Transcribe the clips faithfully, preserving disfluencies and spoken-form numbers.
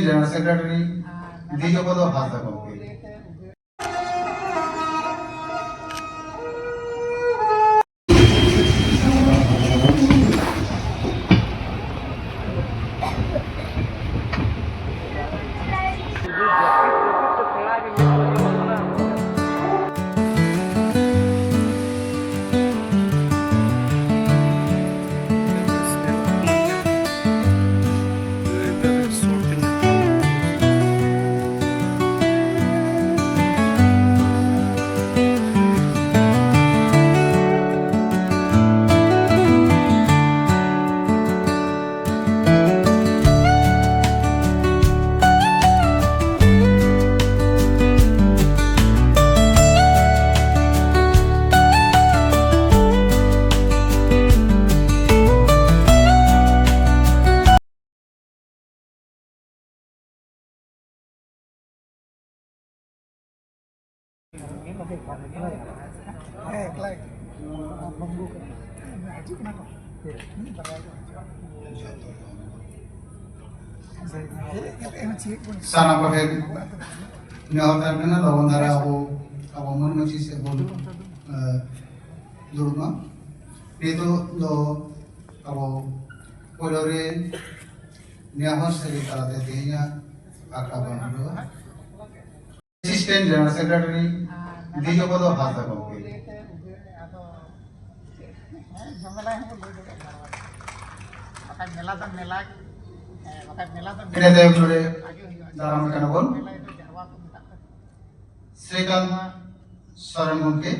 General secretary ᱫᱤᱡᱚᱯᱚᱫᱚ ᱦᱟᱸᱥᱫᱟ ᱜᱚᱢᱠᱮ᱾ ᱥᱟᱱᱟᱢ ᱠᱚᱴᱷᱮᱱ ᱱᱮᱦᱚᱨ ᱛᱟᱦᱮᱱ ᱠᱟᱱᱟ, ᱞᱚᱜᱚᱱ ᱫᱷᱟᱨᱟ ᱟᱵᱚ, ᱟᱵᱚ ᱢᱟᱹᱱ ᱢᱟᱹᱡᱷᱤ ᱥᱮᱫ ᱵᱚᱱ, ᱮ, ᱫᱩᱲᱩᱵ ᱢᱟ᱾ ᱱᱤᱛᱚᱜ ᱫᱚ ᱟᱵᱚ ᱯᱳᱭᱞᱳ ᱨᱮ ᱱᱮᱦᱚᱨ ᱥᱟᱹᱨᱤ ᱛᱟᱞᱟᱛᱮ ᱛᱮᱦᱮᱧᱟᱜ ᱟᱠᱷᱲᱟ ᱵᱚᱱ ᱦᱩᱲᱟᱹᱣᱟ᱾ ᱮᱥᱤᱥᱴᱮᱱᱴ ᱡᱮᱱᱟᱨᱮᱞ ᱥᱮᱠᱨᱮᱴᱟᱨᱤ ᱫᱤᱡᱚᱯᱚᱫᱚ ᱦᱟᱸᱥᱫᱟ ᱜᱚᱢᱠᱮ᱾ ᱤᱱᱟᱹ ᱛᱟᱭᱚᱢ ᱱᱚᱰᱮ ᱫᱟᱨᱟᱢ ᱠᱟᱱᱟ ᱵᱚᱱ ᱥᱨᱤᱠᱟᱱᱛ ᱥᱚᱨᱮᱱ ᱜᱚᱢᱠᱮ᱾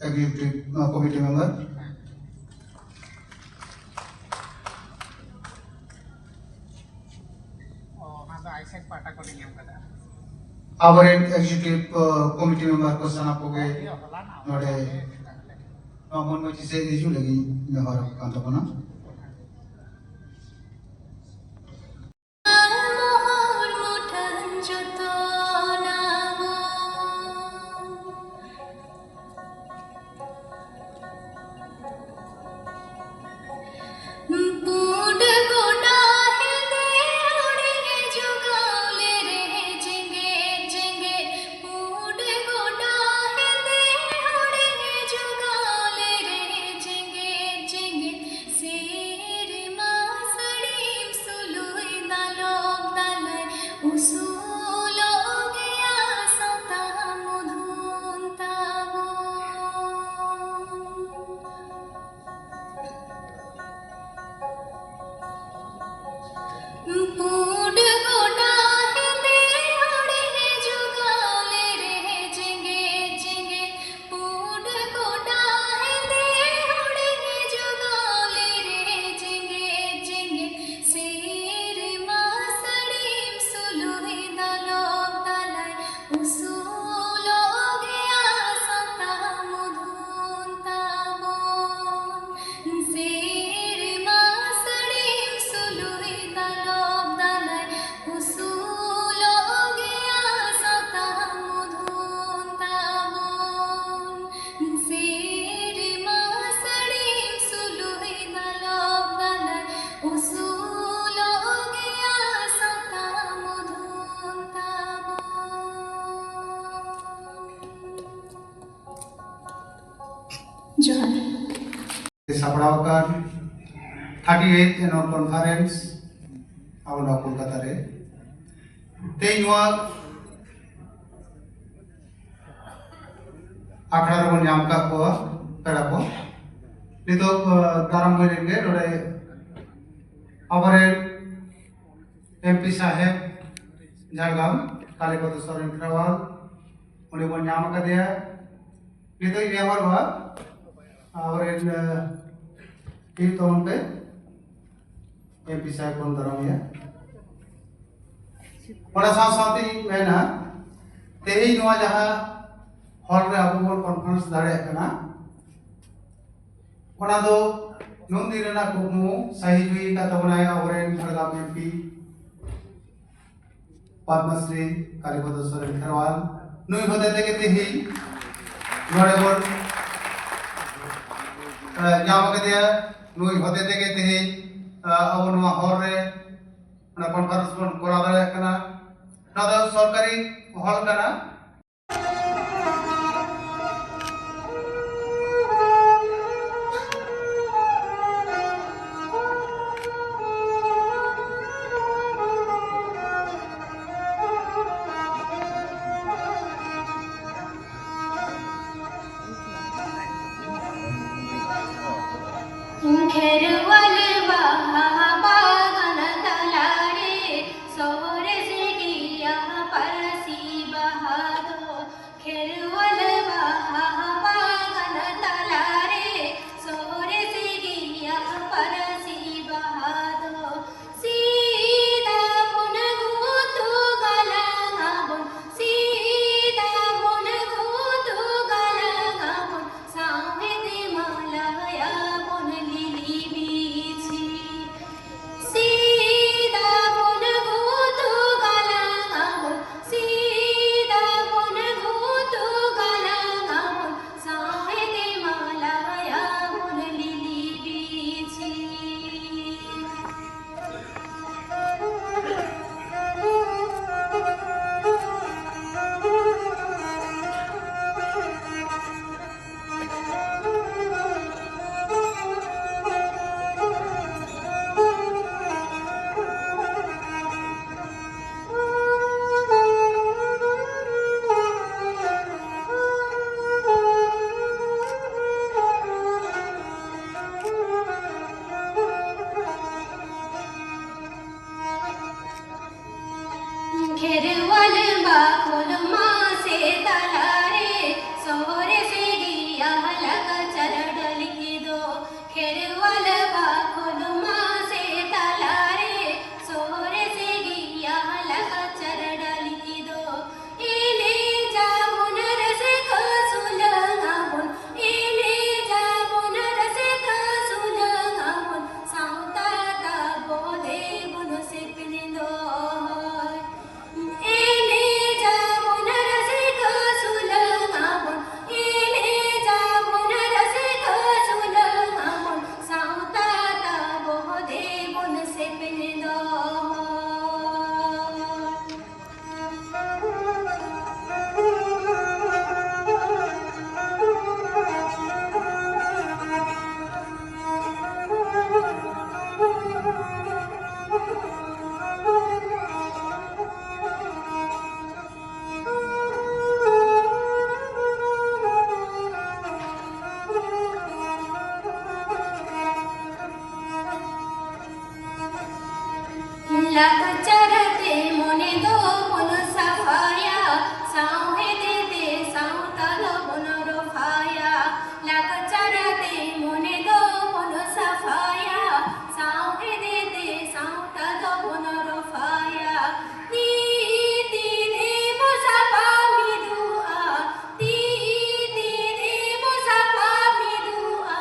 ᱮᱠᱡᱤᱠᱤᱭᱩᱴᱤᱵᱷ, ᱱᱚᱣᱟ ᱠᱚᱢᱤᱴᱤ ᱢᱮᱢᱵᱟᱨ᱾ ᱚ, ᱚᱱᱟ ᱫᱚ ᱟᱭᱥᱮᱠ ᱯᱟᱦᱴᱟ ᱠᱷᱚᱱ ᱞᱤᱧ ᱮᱢ ᱠᱟᱫᱟ᱾ ᱟᱵᱚᱨᱮᱱ ᱮᱠᱡᱤᱠᱤᱭᱩᱴᱤᱵᱷ, ᱠᱚᱢᱤᱴᱤ ᱢᱮᱢᱵᱟᱨ ᱠᱚ ᱥᱟᱱᱟᱢ ᱠᱚᱜᱮ ᱱᱚᱰᱮ ᱱᱚᱣᱟ ᱢᱚᱱ ᱢᱟᱹᱡᱷᱤ ᱥᱮᱫ ᱦᱤᱡᱩᱜ ᱞᱟᱹᱜᱤᱫ ᱱᱮᱦᱚᱨ ᱟᱠᱚ ᱠᱟᱱ ᱛᱟᱵᱚᱱᱟ᱾ ᱥᱟᱯᱲᱟᱣ ᱟᱠᱟᱱ ᱛᱷᱟᱨᱴᱤ ᱮᱭᱤᱴ annual conference ᱟᱵᱚ ᱱᱚᱣᱟ ᱠᱳᱞᱠᱟᱛᱟ ᱨᱮ ᱛᱮᱦᱮᱧ ᱱᱚᱣᱟ ᱟᱠᱷᱲᱟ ᱨᱮᱵᱚᱱ ᱧᱟᱢ ᱟᱠᱟᱫ ᱠᱚᱣᱟ ᱯᱮᱲᱟ ᱠᱚ᱾ ᱱᱤᱛᱚᱜ ᱫᱟᱨᱟᱢ ᱦᱩᱭ ᱞᱮᱱᱜᱮ ᱱᱚᱰᱮ ᱟᱵᱚᱨᱮᱱ ᱮᱢᱯᱤ ᱥᱟᱦᱮᱵ ᱡᱷᱟᱲᱜᱨᱟᱢ ᱠᱟᱞᱤᱯᱚᱫᱚ ᱥᱚᱨᱮᱱ ᱠᱷᱮᱨᱣᱟᱞ, ᱩᱱᱤ ᱵᱚᱱ ᱧᱟᱢ ᱟᱠᱟᱫᱮᱭᱟ᱾ ᱱᱤᱛᱚᱜ ᱤᱧ ᱱᱮᱦᱚᱨᱚᱜᱼᱟ ᱟᱵᱚᱨᱮᱱ ᱛᱤᱨ ᱛᱚᱞᱚᱱ ᱯᱮ ᱮᱢᱯᱤ ᱥᱟᱦᱮᱵ ᱵᱚᱱ ᱫᱟᱨᱟᱢᱮᱭᱟ᱾ ᱚᱱᱟ ᱥᱟᱶ ᱥᱟᱶᱛᱮ ᱤᱧ ᱢᱮᱱᱟ, ᱛᱮᱦᱮᱧ ᱱᱚᱣᱟ ᱡᱟᱦᱟᱸ ᱦᱚᱞ ᱨᱮ ᱟᱵᱚ ᱵᱚᱱ ᱠᱚᱱᱯᱷᱟᱨᱮᱱᱥ ᱫᱟᱲᱮᱭᱟᱜ ᱠᱟᱱᱟ, ᱚᱱᱟ ᱫᱚ ᱱᱩᱱ ᱫᱤᱱ ᱨᱮᱱᱟᱜ ᱠᱩᱠᱢᱩ ᱥᱟᱹᱦᱤ ᱦᱩᱭ ᱟᱠᱟᱫ ᱛᱟᱵᱚᱱᱟᱭ ᱟᱵᱚᱨᱮᱱ ᱡᱷᱟᱲᱜᱨᱟᱢ ᱮᱢᱯᱤ ᱯᱚᱫᱽᱢᱚᱥᱨᱤ ᱠᱟᱞᱤᱯᱚᱫᱚ ᱥᱚᱨᱮᱱ ᱠᱷᱮᱨᱣᱟᱞ᱾ ᱱᱩᱭ ᱦᱚᱛᱮ ᱛᱮᱜᱮ ᱛᱮᱦᱮᱧ ᱱᱚᱰᱮ ᱵᱚᱱ ᱧᱟᱢ ᱟᱠᱟᱫᱮᱭᱟ᱾ ᱱᱩᱭ ᱦᱚᱛᱮ ᱛᱮᱜᱮ ᱛᱮᱦᱮᱧ ᱟᱵᱚ ᱱᱚᱣᱟ ᱦᱚᱞ ᱨᱮ ᱚᱱᱟ ᱠᱚᱱᱯᱷᱟᱨᱮᱱᱥ ᱵᱚᱱ ᱠᱚᱨᱟᱣ ᱫᱟᱲᱮᱭᱟᱜ ᱠᱟᱱᱟ᱾ ᱱᱚᱣᱟ ᱫᱚ ᱥᱚᱨᱠᱟᱨᱤ ᱦᱚᱞ ᱠᱟᱱᱟ᱾ ᱠᱷᱮᱨᱣᱟᱞ ᱵᱟᱦᱟ ᱵᱟᱜᱟᱱ ᱛᱟᱞᱟᱨᱮ ᱥᱚᱨᱮᱥ ᱜᱮᱭᱟ ᱯᱟᱹᱨᱥᱤ ᱵᱟᱦᱟ᱾ ᱠᱷᱮᱨᱣᱟᱞ ᱵᱟᱠᱷᱳᱞ ᱢᱟᱥᱮ ᱛᱟᱞᱟᱨᱮ ᱥᱚᱨᱮᱥ ᱜᱮᱭᱟ ᱞᱟᱠᱪᱟᱨ ᱰᱟᱹᱞᱤ ᱫᱚ᱾ ᱠᱷᱮᱨᱣᱟᱞ ᱵᱟᱠᱷᱳᱞ ᱢᱟᱥᱮ ᱛᱟᱞᱟᱨᱮ ᱥᱚᱨᱮᱥ ᱜᱮᱭᱟ ᱞᱟᱠᱪᱟᱨ ᱰᱟᱹᱞᱤ ᱫᱚ᱾ ᱮᱱᱮᱡᱟᱵᱚᱱ ᱨᱟᱹᱥᱠᱟᱹ ᱥᱩᱞᱟᱹᱝ ᱟᱵᱚᱱ, ᱮᱱᱮᱡᱟᱵᱚᱱ ᱨᱟᱹᱥᱠᱟᱹ ᱥᱩᱞᱟᱹᱝ ᱟᱵᱚᱱ, ᱥᱟᱶᱛᱟ ᱛᱟᱵᱚ ᱫᱮᱵᱚᱱ ᱥᱮᱯᱮᱧ ᱫᱚᱦᱚᱭ᱾ ᱮᱱᱮᱡᱟᱵᱚᱱ ᱨᱟᱹᱥᱠᱟᱹ ᱥᱩᱞᱟᱹᱝ ᱟᱵᱚᱱ, ᱮᱱᱮᱡᱟᱵᱚᱱ ᱨᱟᱹᱥᱠᱟᱹ ᱥᱩᱞᱟᱹᱝ ᱟᱵᱚᱱ, ᱥᱟᱶᱛᱟ ᱛᱟᱵᱚ ᱫᱮᱵᱚᱱ ᱥᱮᱯᱮᱧ ᱫᱚᱦᱚᱭ᱾ ᱞᱟᱠᱪᱟᱨ ᱛᱮ ᱢᱚᱱᱮ ᱫᱚ ᱵᱚᱱ ᱥᱟᱯᱷᱟᱭᱟ, ᱥᱟᱶᱦᱮᱫ ᱛᱮ ᱥᱟᱶᱛᱟ ᱫᱚ ᱵᱚᱱ ᱨᱚᱯᱷᱟᱭᱟ᱾ ᱞᱟᱠᱪᱟᱨ ᱛᱮ ᱢᱚᱱᱮ ᱫᱚ ᱵᱚᱱ ᱥᱟᱯᱷᱟᱭᱟ, ᱥᱟᱶᱦᱮᱫ ᱛᱮ ᱥᱟᱶᱛᱟ ᱫᱚ ᱵᱚᱱ ᱨᱚᱯᱷᱟᱭᱟ᱾ ᱛᱤ ᱛᱤ ᱛᱮ ᱵᱚ ᱥᱟᱯᱷᱟ ᱢᱤᱫᱚᱜᱼᱟ, ᱛᱤ ᱛᱤ ᱛᱮ ᱵᱚ ᱥᱟᱯᱷᱟ ᱢᱤᱫᱚᱜᱼᱟ,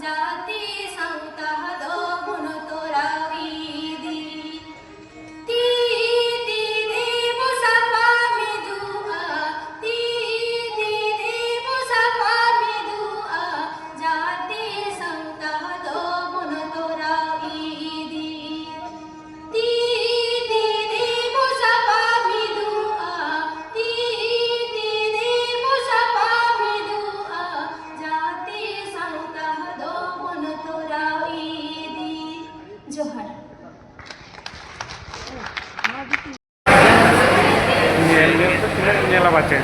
ᱡᱟᱹᱛᱤ ᱥᱟᱶᱛᱟ ᱫᱚ ᱵᱚᱱ ᱛᱚᱨᱟᱣ ᱤᱫᱤ᱾ ᱛᱤ ᱛᱤ ᱛᱮ ᱵᱚ ᱥᱟᱯᱷᱟ ᱢᱤᱫᱚᱜᱼᱟ, ᱛᱤ ᱛᱤ ᱛᱮ ᱵᱚ ᱥᱟᱯᱷᱟ ᱢᱤᱫᱚᱜᱼᱟ, ᱡᱟᱹᱛᱤ ᱥᱟᱶᱛᱟ ᱫᱚ ᱵᱚᱱ ᱛᱚᱨᱟᱣ ᱤᱫᱤ᱾ ᱛᱤ ᱛᱤ ᱛᱮ ᱵᱚ ᱥᱟᱯᱷᱟ ᱢᱤᱫᱚᱜᱼᱟ, ᱛᱤ ᱛᱤ ᱛᱮ ᱵᱚ ᱥᱟᱯᱷᱟ ᱢᱤᱫᱚᱜᱼᱟ, ᱡᱟᱹᱛᱤ ᱥᱟᱶᱛᱟ ᱫᱚ ᱵᱚᱱ ᱛᱚᱨᱟᱣ ᱤᱫᱤ᱾ ᱡᱚᱦᱟᱨ᱾ ᱧᱮᱞ ᱧᱮᱞ ᱛᱮ ᱛᱤᱱᱟᱹᱜ ᱮᱢ ᱧᱮᱞᱟ ᱯᱟᱪᱮ?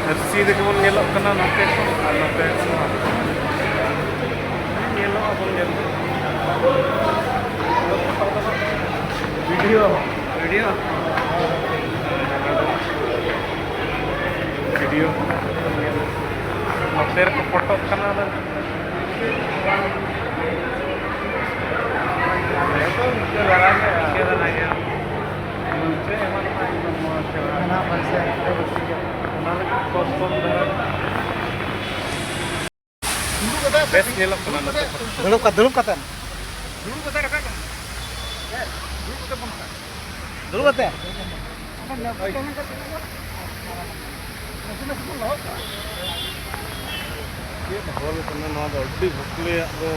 ᱟᱹᱨᱥᱤ ᱨᱮᱜᱮ ᱵᱚᱱ ᱧᱮᱞᱚᱜ ᱠᱟᱱᱟ ᱱᱚᱛᱮ ᱠᱷᱚᱱ ᱟᱨ ᱱᱚᱛᱮ ᱠᱷᱚᱱ ᱵᱟᱝ᱾ ᱧᱮᱞᱚᱜᱼᱟ ᱵᱚᱱ ᱧᱮᱞ ᱫᱚ᱾ Video, video. ᱥᱮᱨ ᱠᱚ ᱯᱚᱴᱚᱜ ᱠᱟᱱᱟ ᱚᱱᱟ᱾ ᱚᱱᱟ ᱞᱟᱹᱜᱤᱫ ᱠᱚᱢ ᱠᱚᱢ ᱫᱷᱟᱨᱟ᱾ ᱵᱮᱥ ᱧᱮᱞᱚᱜ ᱠᱟᱱᱟ ᱱᱚᱛᱮ ᱠᱷᱚᱱ᱾ ᱫᱩᱲᱩᱵ ᱠᱟ-, ᱫᱩᱲᱩᱵ ᱠᱟᱛᱮ᱾ ᱫᱩᱲᱩᱵ ᱠᱟᱛᱮ᱾ ᱪᱮᱫ ᱦᱚᱞ ᱠᱟᱱᱟ ᱱᱚᱣᱟ ᱫᱚ? ᱟᱹᱰᱤ ᱵᱷᱚᱠᱞᱮᱭᱟᱜ ᱫᱚ᱾